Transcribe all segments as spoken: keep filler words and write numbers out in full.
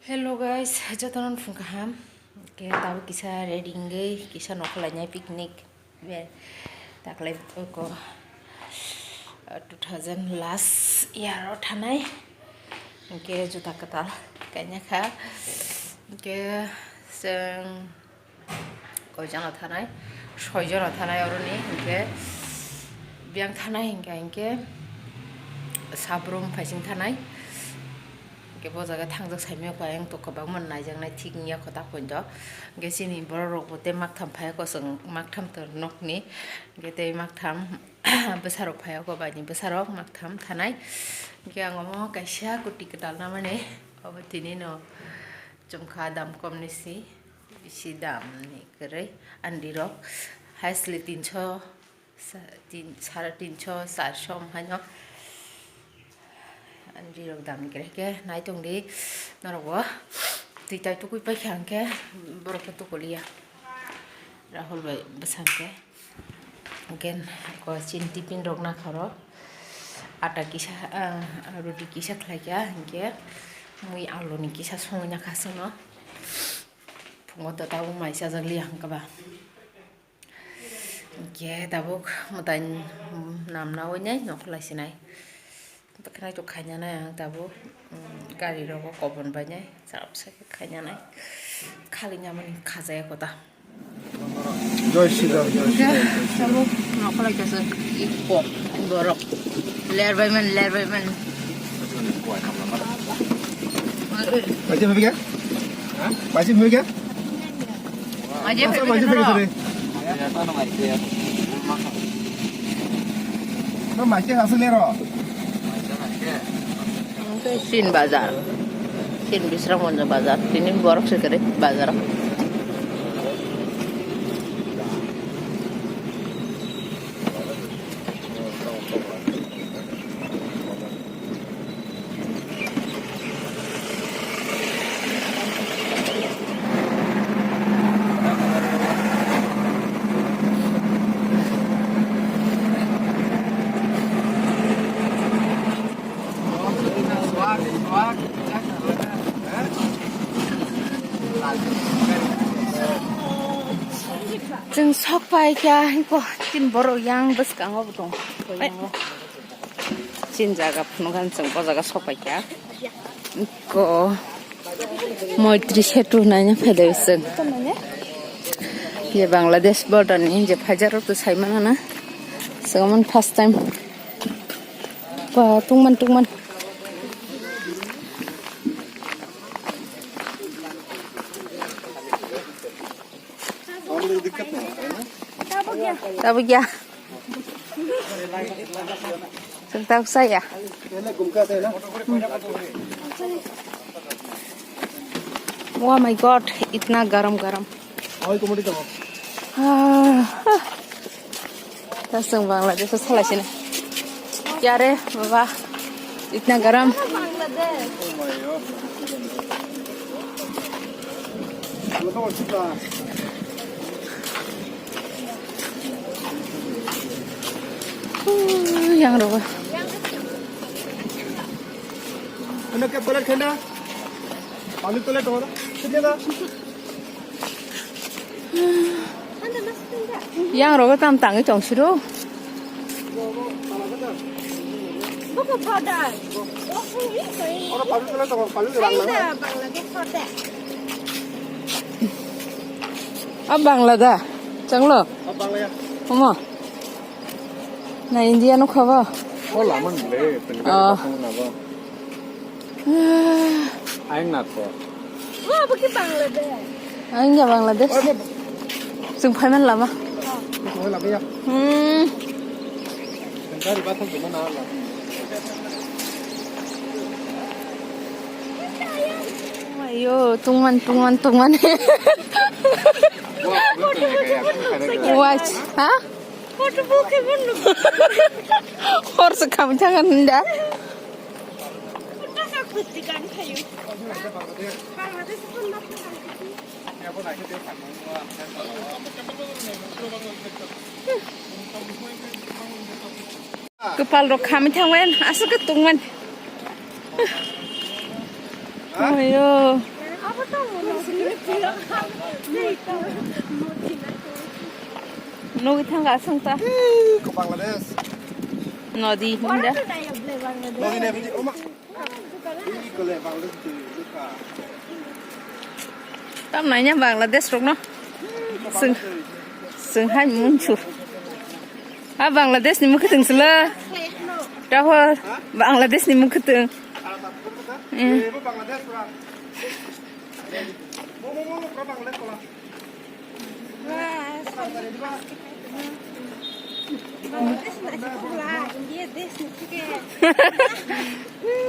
Hello guys, jotono phung kaham. Ke tabuk kisa ready wngwi kisa nokho lainai picnic. Be taklai ko, uh, two thousand last year o thanai. Hingke juta kwtal kaina kha. Hingke chwng koijono thanai, soijono thanai oroni, hingke biyang thanai hingka hingke sabrum phaising thanai. Hingke bo jaga thangjak saimiyok bai ang to kwbangma naijaknai thik wngya kho ta poito. Hingke chini borok rok bo tei maktham phaiya kosong, maktham to nokni, hingke tei maktham bwsarok phaiya kho bai ni bwsarok maktham thanai. Hingke ang omo kaisa kuti kwtal namani, obo tini no chumkha dam kom ni si. Bisi dam ni kwrwi andirok, highest le tinso, sa-, tin, sare tinso, charso wng haino. Andirok dam ni kwrwi khe nai tong di norok bo. Twi tai tukui paikha hwnkhe borok khe tukuliya. Rahul bai bwsang khe. Again, ko chin tiffin rok nakhoro. Ata kisa, ah, roti kisa khlai kha, hinkhe mui alu ni kisa songwi nakha chwngno. Phungo to tabuk mai chajak liya hwnkhe ba. Hinkhe tabuk mwtai namna oi nai nokho lai sinai. Bwkhwnai to khaina nai ang tabuk, um, gari rogo kobon bainai, chap sai khe khaina nai. Khali namani khajaya kota. Jai Shri Ram, Jai Shri Ram. Tabuk nokho lai kasa ikko borok. Ler bai man, ler bai man. Baca bhai kya? Baca bhai kya? Aje Asa baca bhai kya? Baca asa lero. Chin bazar. Chin Bisramganj bazar. Tini borok se kere bazar. Chwng sok pai kha, hiko tin borok yang bwskango bo tong. Chin jaga phunukha chwng bo jaga sok pai kha. Ko Moitri Setu naina phaidai chwng. Ye Bangladesh border ni je phaijak rok to sai mano na. Chwng first time. Ba tungman tungman. Tabuk ya. Chwng tabuk saya. Oh my God, itna garam garam. Ah. Ta chwng Bangladesh o salai sini. Kya re baba, itna garam. Yang rogo. Ano ke toilet khanda? Pani toilet ho na? Khanda na? Yang rogo tam tangwi tong siro. Buku powder. Oro pani toilet ho, pani toilet. Hai na, Bangladesh powder. Ab Bangla da? Changlo? Ab Bangla ya. Omo. Na India no khabo? Hola man le, tengah. Ah. Pasang na ba? Aing na to. Wah, bagi Bangladesh. Aing ya Bangladesh. Oh, no. Sung payment lama. Sung payment lama ya. Hmm. Tengah di batang cuma na la. Ayo, tungman, tungman, tungman. Watch, ha? Photo bo khe bono. Hor se kham thang da. Photo sa khuti kan thayu. Bangladesh phone na. Kwpal rok khami thangwen aswk khe tongmani. Ayo. Nugwi thang aswng ta. Ko Bangladesh. Nodi hinda. Nodi ne bidi oma. Ini ko le Bangladesh tu luka. Tam nanya Bangladesh rok no. Sing sing hai munchu. A Bangladesh ni mukhutung sila. Taho Bangladesh ni mukhutung. Eh. Eh, bo Bangladesh pura. Mo mo mo mo pura Bangladesh pura.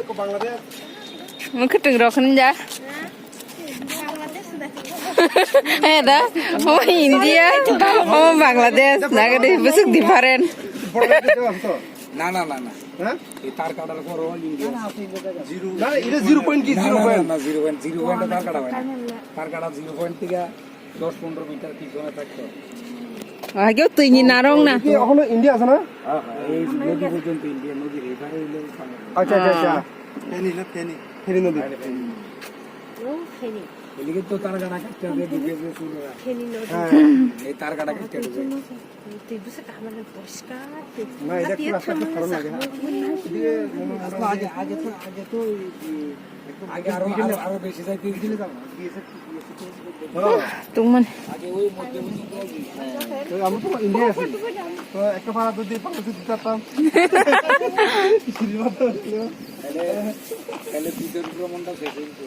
Ko Bangladesh. Mukhutung rok hinja. Eh da, oh India, oh Bangladesh, naga de busuk different. না, না, না, না। হ্যাঁ? এই তার কাটার পরও ইন্ডিয়া। না, না, এটা জিরো পয়েন্ট কি? না, জিরো না, না, পয়েন্ট? না, জিরো পয়েন্ট, জিরো পয়েন্টে তার কাটা হয় না। তার কাটা জিরো পয়েন্ট থেকে দশ পনেরো মিটার পিছনে থাকতে হয়। Ageo twi ni narong na. কি এখনো ইন্ডিয়া আছে না? হ্যাঁ, হ্যাঁ, এই নদী পর্যন্ত ইন্ডিয়া, নদীর এপারে হইলে পানি। আচ্ছা, আচ্ছা, আচ্ছা। হ্যাঁ। ফেনী না, ফেনী? ফেনী নদী। আরে ফেনী। এদিকে তো তার কাটা কাটতে হবে, ঢুকে যে শুরু হয়। ফেনী নদী। হ্যাঁ। এই তার কাটা কাটতে হবে। Twi bwswk kaham, poriskar twi. না, এটা একটু আস্তে আস্তে খরচ লাগে, হ্যাঁ। এদিকে মনে হয় আগে, আগে তো, আগে তো ওই, ওই একদম আগে আরো, আরো, আরো বেশি যায়, তুই বিকেলে যাও না, বিএসএফ, বিএসএফ তো হ্যাঁ। Tungmani. আগে ওই মধ্যে ওই দিকে ওই, হ্যাঁ। তো আমরা তো ইন্ডিয়া আছি। তো একটা ভাড়া যদি পাঁচ যদি দিতাম। তাহলে, তাহলে বিদ্যুৎ ভ্রমণটা শেষ হইতো।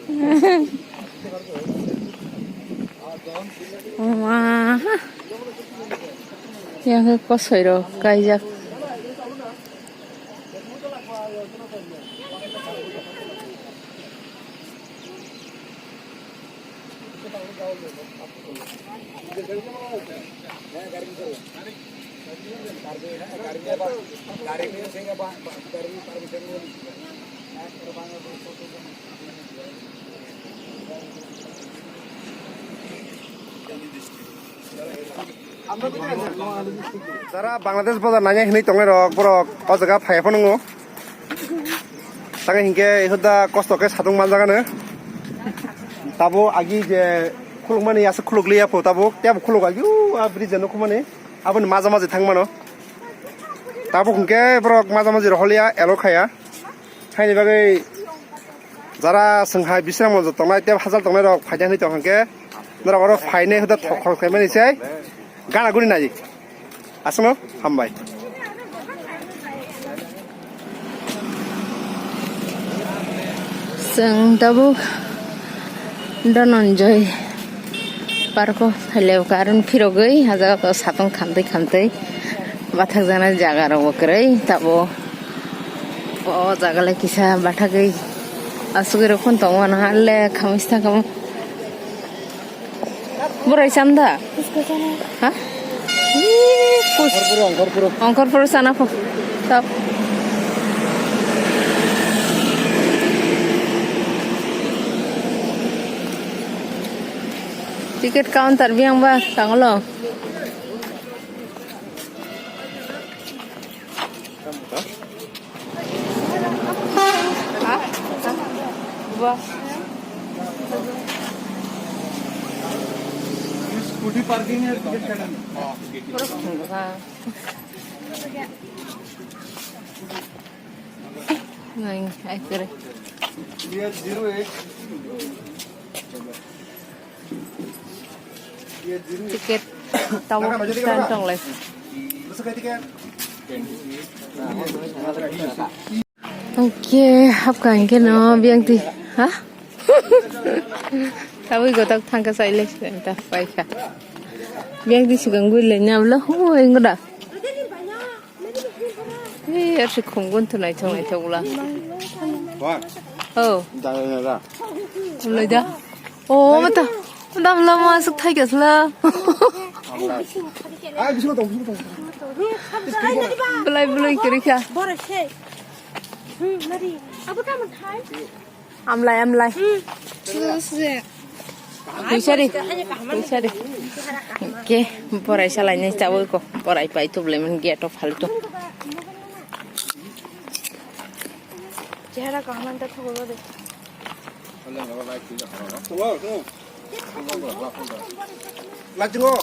Wah. Yang khe kosoi rok kaijak. Jara Bangladesh boda nanya hinwi tongnai rok, borok o jaga phaiya phano. Tang hinkhe huda kosto khe satung manjagano. Tabo agi je khulukmani aswk khuluk liya pho, tabo tebo khuluk agi u a bridge no khumani. Aboni maja maji thangmano. Tabo hinkhe borok maja maji roholiya, elo khaya. Haini bagwi jara chwng hai Bisramganj tongnai, tei hachal tongnai rok phaida hinwi tong hinkhe norok oro phainai huda thok khorok khaimani se gana guri nai. Aswkno hambai. Chwng tabuk Dhananjay park o phailai o, karon phirogwi ah jaga o satung khamtwi khamtwi bathakjaknai jaga rok bo kwrwi tabuk. O jaga le kisa bathagwi asugwi rw phano tongo, ano hale khamwi saka. Borai chanda? Ha? Ih, kus. Ongkhorpuro, ongkhorpuro. Ongkhorpuro chana pho. Tap. Ticket counter biyang ba tanglo. Scooty parking hai, ticket katta nahi. Nahi, ai kare. Ye zero eight. Ticket tamo stand tong lai. Oke, hapka hingke no biyang ti, ha? Tabui gotok thangka sai le ta paikha. Biyang ti sigang gui le nyablo hu ingoda. Ee, aswk khum gun tu naithok naithok bwla. Wa. Oh. Dai na da. Wlai da. Oh, mata. Da bwla ma aswk thai ka sla. Ai, bisingo tong, bisingo tong. Bwlai bwlai kwrwi kha. Amlai, amlai. Puisari. Puisari. Ke borai salainai chawi ko. Borai pai tu bwlai man gate o phalto. Chehara kaham ta thogo de. Lajingo.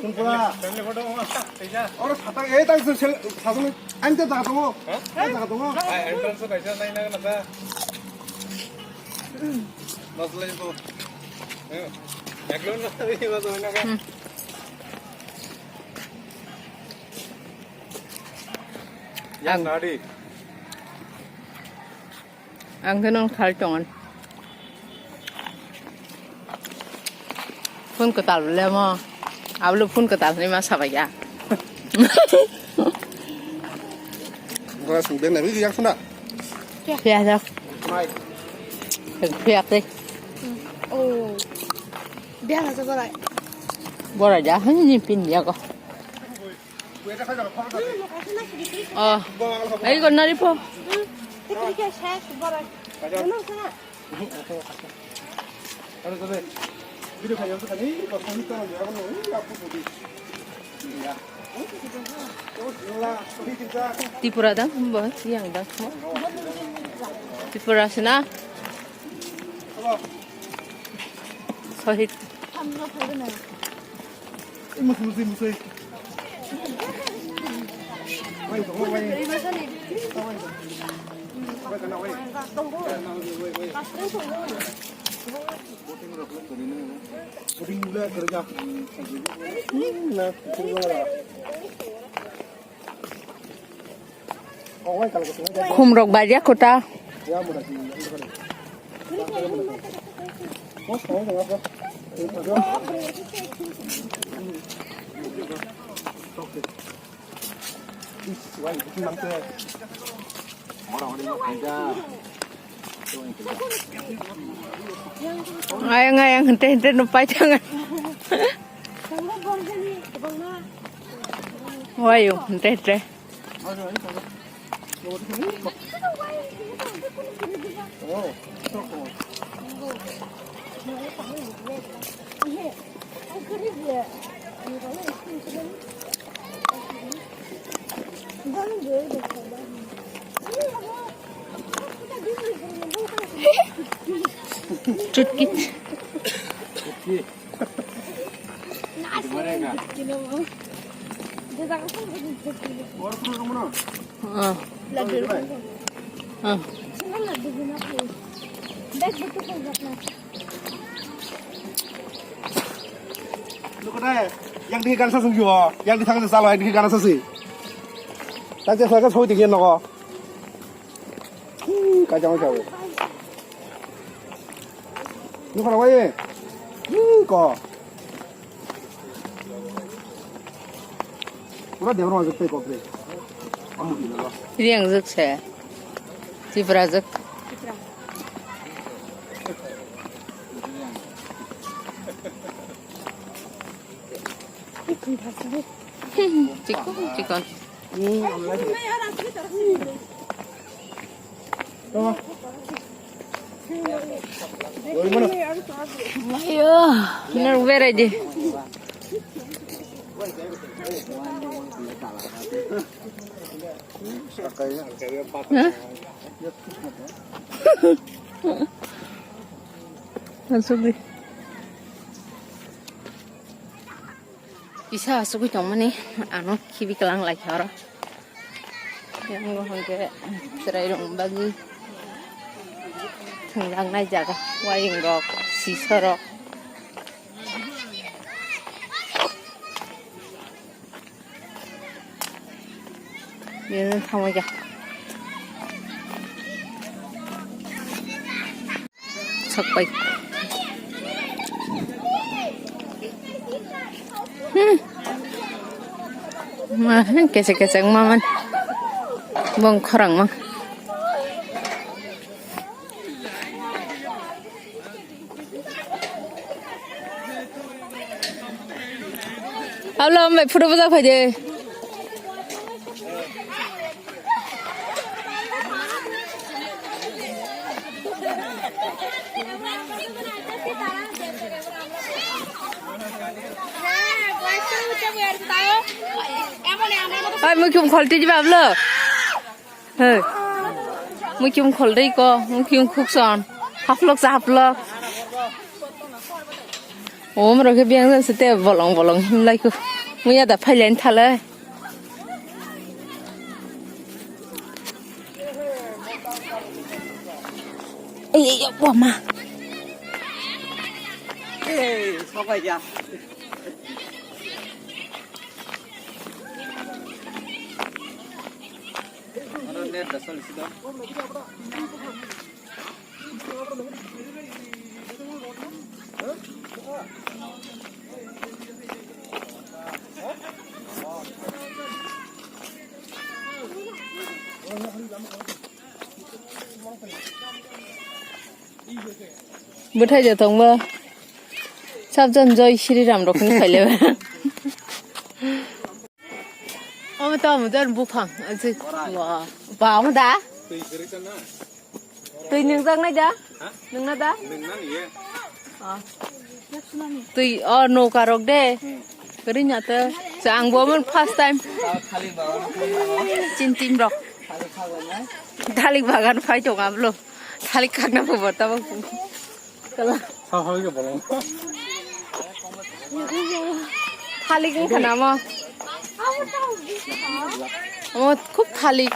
Kumpura. Oro satang, eh, tang sel, sajung, ang te jaga tongo. Hah? Ang jaga tongo. Ah, entrance o kaisa nai na na ta. Mas lai to. Eh, background na ni mas mai na ka. Hmm. Yang nadi. Ang khe nung thal tongo. Phone kwtal le mo. Ablo phone kwtal ni ma sabai ya. Gora sung den na ri yak suna. Phiya jak. Mai. Phiya te. Oh. Biya na sa borai. Borai ja hani ni pin ya ko. Oh, ai ko nari po. Tripura da, bo yang da. Tripura sina. Sohit. Khumrok baria kota. Ayang ayang hente hente no pai thang. Wayo hente hente. Chutki. Ah. Ah. Nukho dai, yang dikhe gana sasung yo, yang dikhe thangsa salo, yang dikhe gana sasi. Tang je saka soi dikhe nogo. Hmm, kajang jao. Nukho dai. Hmm, ko. Pura Debbarma jwk tei kok bre. Amu di lo. Riang jwk se. Tripura jwk. Chikon, chikon. Ayo, nang berai di. Hah? Masuk di. Kisa asugwi tongmani ano khibi kwlang lai kha oro. Yang bo hwnkhe chwrairokni bagwi thwngjaknai jaga, waywngrok, sisorok. Bini thangwi kha. Sokpai. Hmm. Ma, kese kese ma man. Bong khorang ma. Abla, ambai photo bojak phai de. Oi, muikhum kholti di bablo. Hey. Muikhum kholti ko, muikhum khukson. Haplok cha haplok. Om rok khe biyang se te bolong bolong himlai ko. Muya da phailen thalai. Ei ei wa ma. Ei, sabai ya. Ano net da soli sido. Bwthai jothong bo sabjon Joi Shri Ram rok hwnwi khailaiba. Omo to omo jar buphang, ajik. Wa, ba omo da? Twi nwngjak nai da? Nwngna da? Ah. Twi, oh, noka rok de. Kwrwi nya to. Sa ang bo mon first time. Chin chin rok. Thalik bagan phai tong ablo. Thalik khakna bo borta bo. Kala. Sa hoi ke bolong. Thalik wngkha na mo? Omo khub thalik.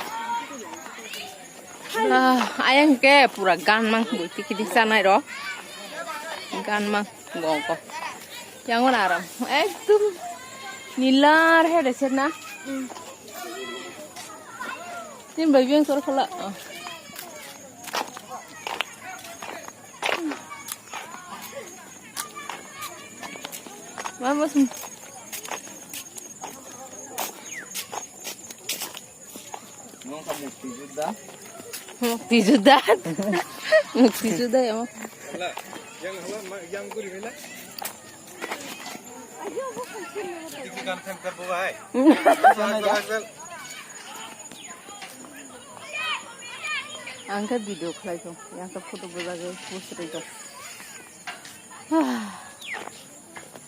Ah, ayang ke pura gan mang bui tiki dik chanai ro. Gan mang gong ko. Yang wana aram. Ekdum nilar he de ser na. Tin bai beng sor khala. Oh. Mama sum. Nong ka mukti juda. Mukti juda. Mukti juda ya, Ma. Hala, yang hala, ma, yang guri hala. Itu kan kan kan bawa hai. Ang khe video khlai tong, yang khe photo bujagwi post rwi tong.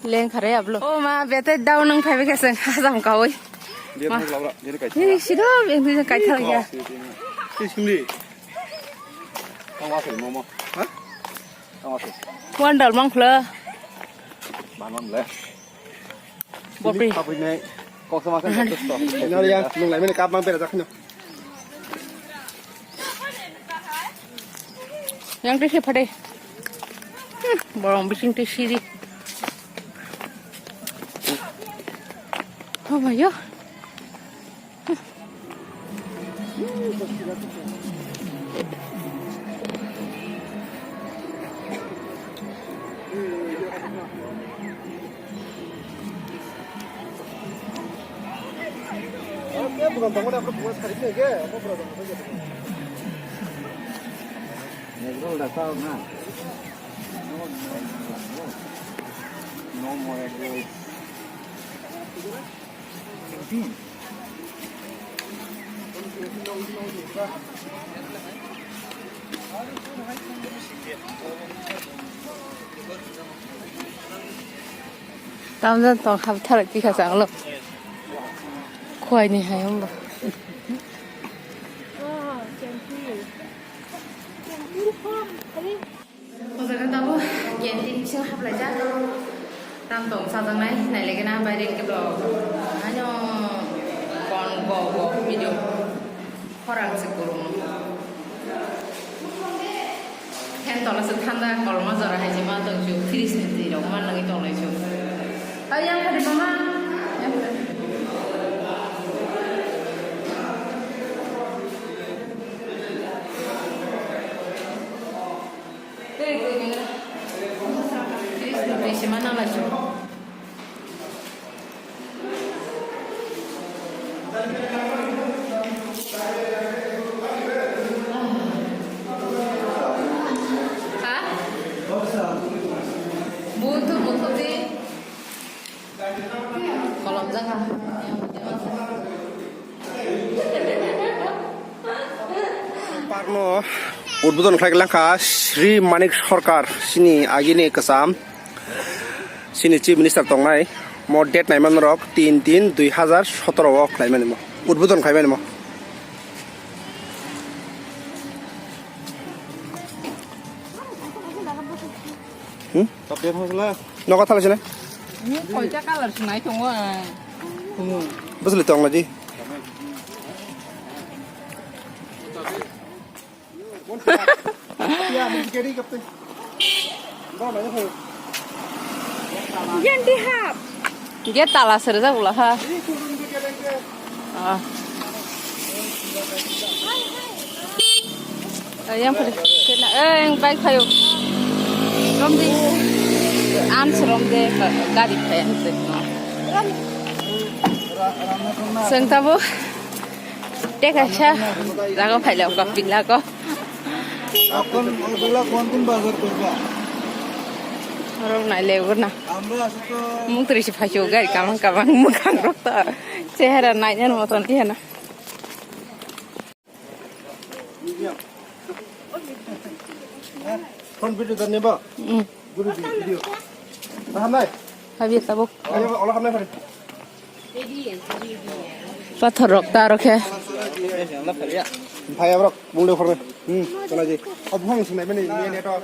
Leng kha re ablo. O ma, bete down nang phaibai khe chwng hajam kaui. Dia ma. Thang labra, dia kai. Hi, sido beng twi kai thang ya. Hi, simli. Tang wa sai momo. Ha? Tang wa sai. Wan dal mang khla. Ban mam le. Bopri. Kapri nai. Kok sama kan jatuh to. Nari yang nung lai mene kap mang pera jakno. Yang tisi phade. Hmm, borong bising tisi di. Oh my God. Egg roll da sao na? No more egg roll. Tamjani tong haptharwi tikha changlo. Khuaini hai wngbo. O jaga tabuk canteen bisingo haplaijak. Tam tong chajaknai, nailaikhe na baire hwnkhe bo haino kon go go video. Khorang se kwrwng. Phen tola se thanda kolma jora hai se ma tong chu, fridge ni twi rok ma nangwi tong lai chu. Ai yang khadi mama. Yang khadi. Twi, twi, twi. Fridge ni twi se ma nang lai chu. Ha? Buthu, buthu di. Kolom jaga. Park no udbodon khlai langkha Sri Manik Sarkar, sini agini kwcham, sini Chief Minister tongnai. Mo date naimani rok tin tin dui hazar sotoro o khlaimani mo, udbodon khlaimani mo. Hmm? Nogo thala sini. Koita colour sinai tongo. Bwswlwi tongla di. Yang di hap. Gate tala sere jak ula ha. Ah. Yang pari kena, eh, yang bike payo. Romdi. An romde gari paya. Sengtabo. Tei kaisa jaga phailai kok, pila kok. Akon o bela kon kun bazar korba. Oro naile ugurna. Amra asuk to. Mung tris phaisio gari kamang kamang mukhang rok to. Chehara naina moton khe na. Phone video dan ni ba? Hmm. Guru di video. Tahan nai. Habis tabuk. Ayo, olah hamnai hari. Pathor rok ta aro khe. Phai abrok, mungde khorne. Hmm, chana ji. Ob hong sinai bani, ni ne to.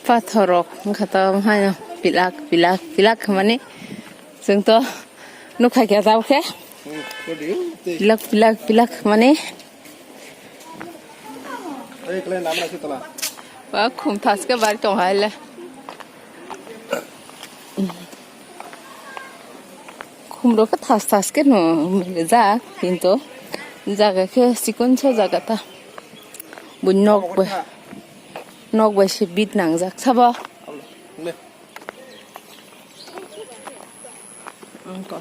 Pathor rok wngkha to, haino pilak, pilak, pilak hwnmani. Chwng to nukha khe tabuk khe. Hmm, pilak, pilak, pilak hwnmani. Ei, kle namra se tola. Ba khum thaske bari tong hai le. Khum rok khe thas thas khe no mele jak, kintu jaga khe chikon sa jaga ta. Bo nok bai, nok bai se bit nang jak sabo. Ang ko.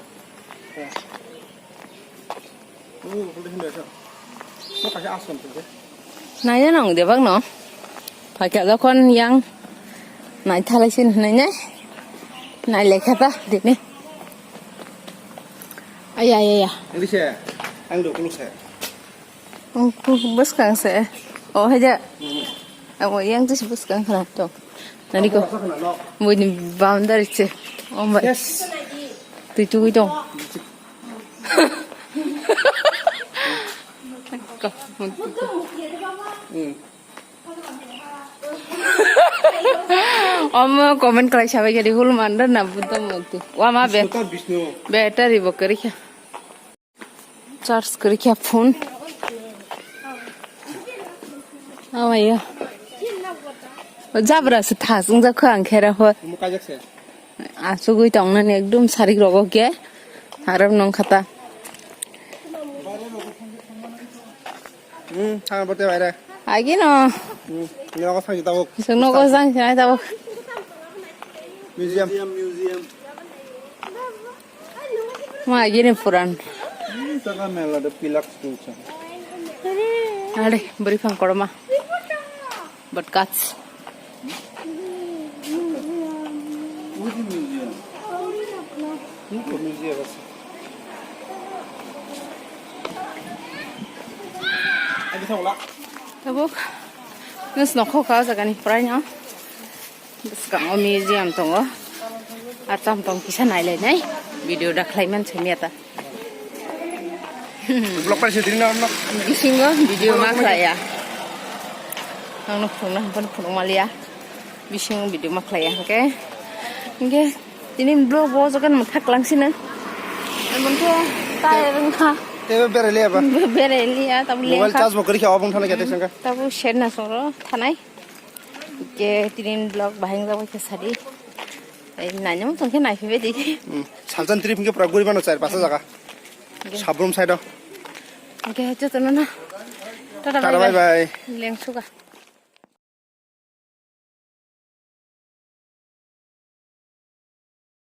Nai ya nang de bak no. Phai kha jokhon yang nai thalai sin hinai nai. Nai lekha ta dini. Aya, aya, aya. Ang di se, ang do kuluk se. Ang ku bwskang se. Oh, haja. Hmm. Amo yang tu bwskang khana to. Nari ko. Bwskang khana no. Bwini boundary se. Oh my. Yes. Twi twi tong. Ko. Hmm. Omo comment khlai sabai gari hul mandar na buddha murti. Wama be. Vishnu to Vishnu. Battery bo kwrwi kha. Charge kwrwi kha phone. Amaya. Jabra se thas wngjak kho ang khera pho. Omo kaijak se. Asugwi tongnani ekdum sarik rogo khe. Harap nong khata. Hmm, thang bote baire. Agi no. Hmm, nogo thang tabuk. Sung nogo thang sinai tabuk. Museum. Museum, museum. Ma gini puran. Taka mela de pilak school sa. Are, beri pang korma. But cuts. Uji museum. Ini museum apa sih? Ada sama lah. Tabuk. Nus nokho ka jaga ni purai no. Bwskango museum tongo. Acham tong kisa nailainai. Video da khlaiman simi ata. Vlog pai se dini na. Bisingo video ma khlaiya. Ang no phunukna hwnphano phunuk maliya. Bisingo video ma khlaiya hwnkhe. Hwnkhe tini vlog bo jogan mwthak lang sino. Emon khe tai rwngkha. Tebe berai liya ba. Berai liya, tabuk mobile charge bo kwrwi kha, obong thana khe tei sangka. Tabuk shed na soro thanai. Ke tinin vlog bahai wngjabai khe sadi. Ai, nainwi tong khe naiphaibai di. Hmm. Saljan trip hwnkhe pura guri mano char pasa jaga. Ge. Sabrum side o. Ge, jotono na. Tata, tata, bye bye. Bye bye. Lengsuga.